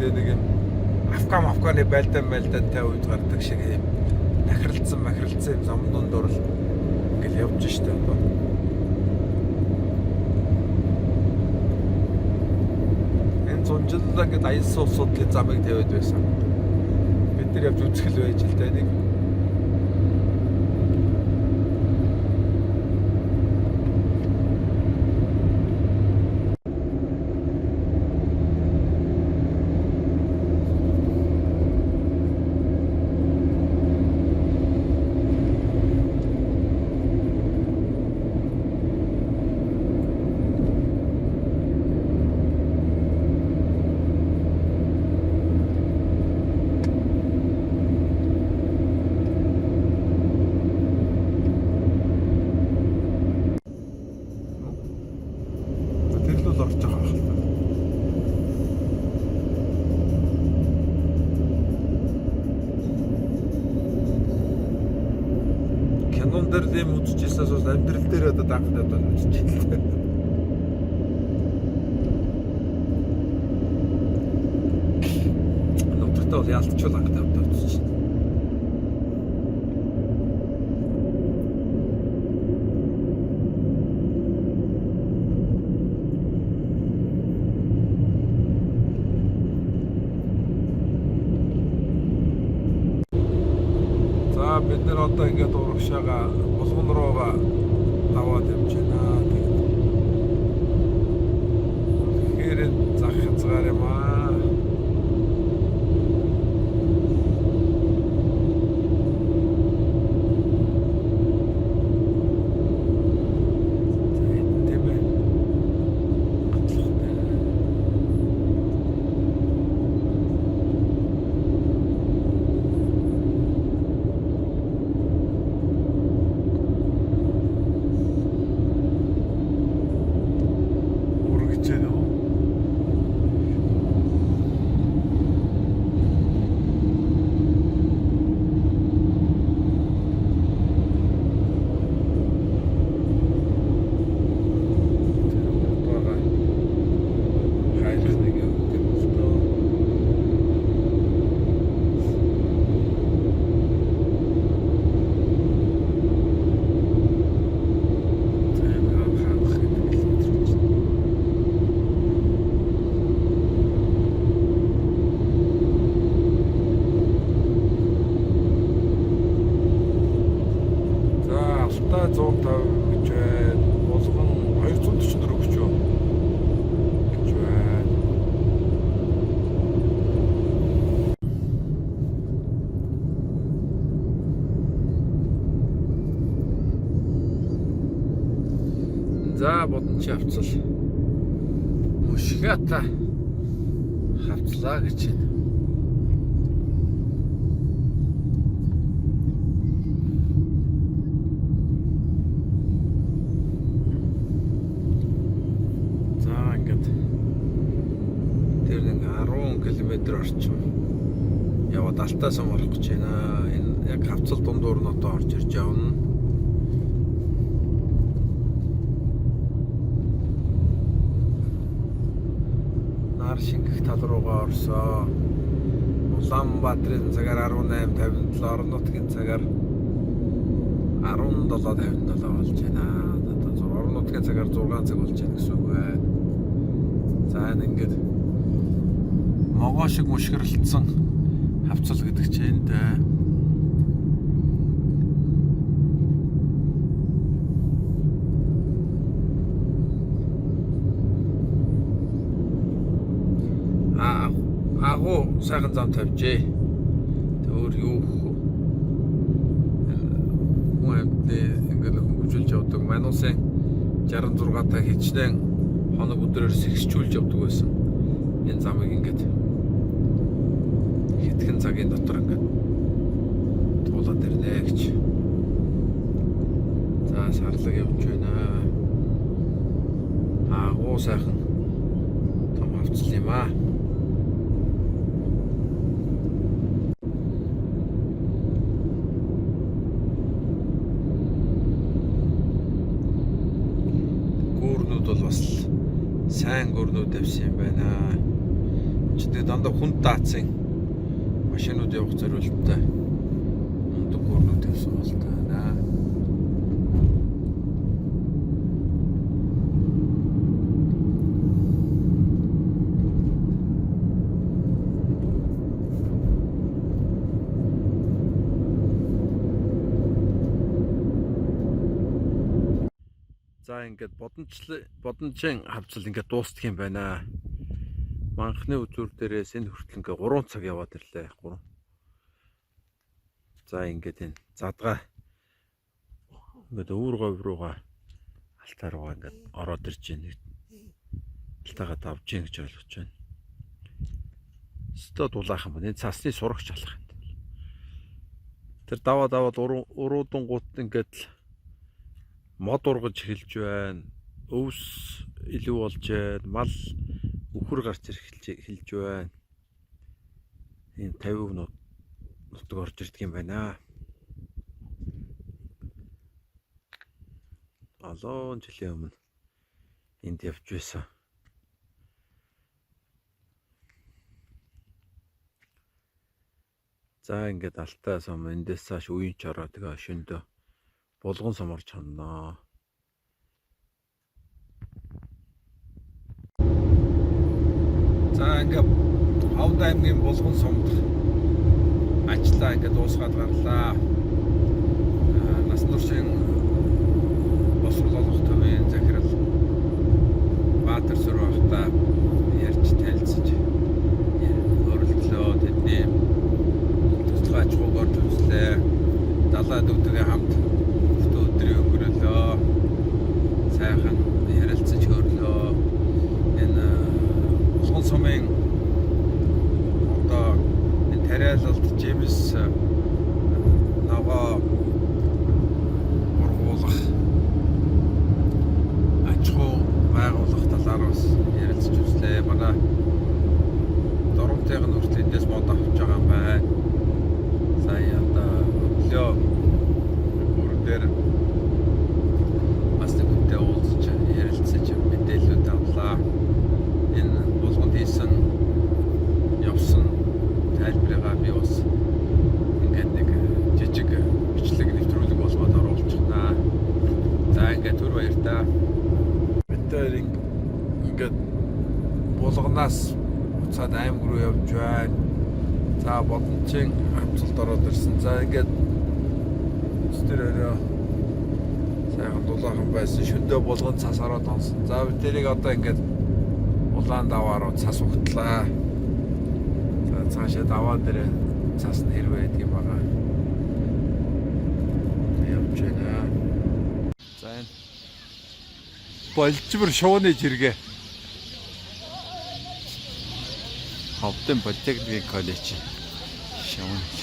тэгээ нэг юм Афганы байлдаантай үед гардаг шиг юм нахиралцсан махиралцсан юм зам дундуур л ингээл явж штэ одоо. Энэ зунжиллаа ингээд аялсан улсуудлын замыг тавиад байсан. Бид нар явж үзэх л байж л дээ нэг. Тэр л бол орж байгаа хэл та. Кинон дээр л юм үзчихсээс бас амьдрал дээр одоо даахад одоо үзчихсэн л дээ. Нутагтаа бол яалтчул анх тавьдаг үзчихсэн. За бид нар одоо ингээд урагшаага булган руугаа даваад явж байна. Тэгээд үнэхээр зах хязгаар юм аа. За энэ тийм ээ. Гатлахтай. Үргэж байна уу? Тэр урд байгаа хайлах нэг юм юм л доо. За энэ хангах гэдэг километр гэж. За Алтай 150 гэж байна. Булган 244 гэж юу? Гэж байна. За бодон чи авцал. Мушгата хавцлаа гэж байна. За ингээд тэр нэг 10 км орчим яваад Алтай сум орох гэж байна. Энэ яг хавцал дундуур нь одоо орж ирж явна. Нар шингэх тал руугаа орсоо. Улаанбаатарын цагаар 18:57, орон нутгийн цагаар 17:57 болж байна. Одоо орон нутгийн цагаар 6 цаг болж байна гэсэн үг байна. За энэ ингээд могоо шиг мушгиралцсан хавцал гэдэг чинь энд дээ. Агуу сайхан зам тавьжээ. Тэг өөр юу өгөх вэ? Хүн амьтны ингээд хөнгөвжүүлж явдаг. Мануусын 66 та хичнээн хоног өдрөөр сэгсчүүлж явдаг байсан. Энэ замыг ингээд хэдхэн цагийн дотор ингээд туулаад ирнэ гэж. За сарлаг явж байна. Агуу сайхан том хавцал юм аа. Гүүрнүүд бол бас л сайн гүүрнүүд тавьсан юм байна. Энд чинь тэгээ дандаа хүнд даацын машинууд явах зориулттай мундаг гүрнүүд тавьсан бол та байна. За, ингээд Бодончин хавцал ингээд дуустах юм байна. Манхны үзүүр дээрээс энэ хүртэл ингээд 3 цаг яваад ирлээ. 3. За, ингээд энэ задгаа ингээд өвөр говь руугаа, алтаа руугаа ингээд ороод ирж байна. Алтаагаа давж гин гэж ойлгож байна. Өстой дулаахан байна. Энэ цасны сурагч алах юм. Тэр даваа даваад уруудангууд ингээд л мод ургаж эхэлж байна. Өвс илүү болж байна. Мал үхэр гарч эхэлж байна. Энэ 50 нутаг орж ирдэг юм байна. Олон жилийн өмнө энд явж байсан. За, ингээд Алтай сум эндээс цааш үеийн ч ороо, тэгээ шөндөө Булган сум орж хонноо. За, ингээд Ховд аймгийн Булган сумд ажиллаа ингээд дуусгаад гарлаа. Насан туршийн боловсрол олгох төвийн захирал Баатар сүр байхдаа ярьж танилцж өрөлдлөө. Тэдний туслах аж ахуйг орж үзлээ. Далай дүүтэйгээ хамт бүтэн өдрийг өнгөрөөлөө. Сайхан ярилцаж хөрлөө. Энэ Булган сумын одоо энэ тариалалт, жимс, ногоо ургуулах, аж ахуй байгуулах талаар бас ярилцаж үзлээ. Манай Дорогтойг нь хүртэл эндээс мод авч байгаа юм байна. Сая одоо өглөө бүрэн дээр бас нэг хүнтэй уулзч ярилцаж мэдээллүүд авлаа. Энэ Булганд хийсэн явсан тайлбарыгаа би бас ингээд нэг жижиг бичлэг нэвтрүүлэг болгоод оруулчихнаа. За, ингээд түр баяртай. Бид хоёр ингээд Булганаас буцаад аймаг руу явж байна. За, Бодончин хавцалд ороод ирсэн. За, ингээд тэр өрөө сайхан дулаахан байсан. Шөндөө Булган цас ороод онсон. За, бид тэрийг одоо ингээд улаан даваа руу цас угтлаа. За, цаашаа даваа дээр цас нь хэрвээ байдаг юм байгаа. Явж байна. За, энэ Болжмор шууны жиргээ. Ховдын политехникийн коллеж. Шуун.